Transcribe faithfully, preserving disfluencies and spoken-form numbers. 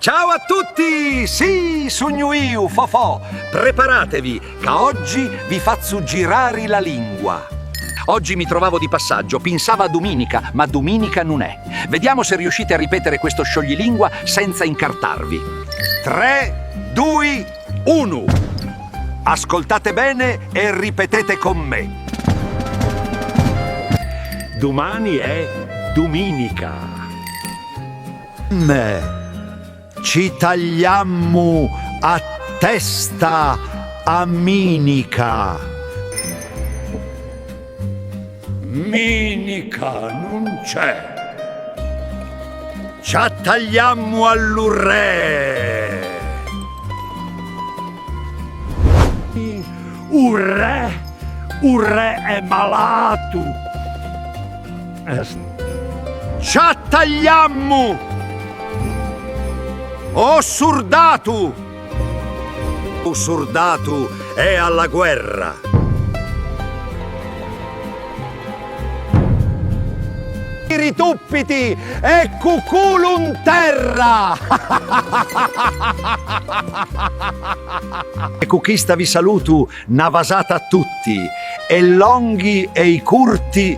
Ciao a tutti! Sì, sugnu iu, Fofò! Preparatevi, ca oggi vi fazzu girari la lingua! Oggi mi trovavo di passaggio, pinsava a duminica, ma duminica nun è. Vediamo se riuscite a ripetere questo scioglilingua senza incartarvi. Tre, dui, unu. Ascoltate bene e ripetete con me. Dumani è duminica. M. Ci tagliammu a testa a minica. Minica nun c'è. Ci attagliammu allu re. U re, u re è malatu. Ci attagliammu! O surdatu! U surdatu è alla guerra. Rituppiti e cu culu 'n terra! E cu chista vi salutu, na vasata a tutti, e longhi e i curti.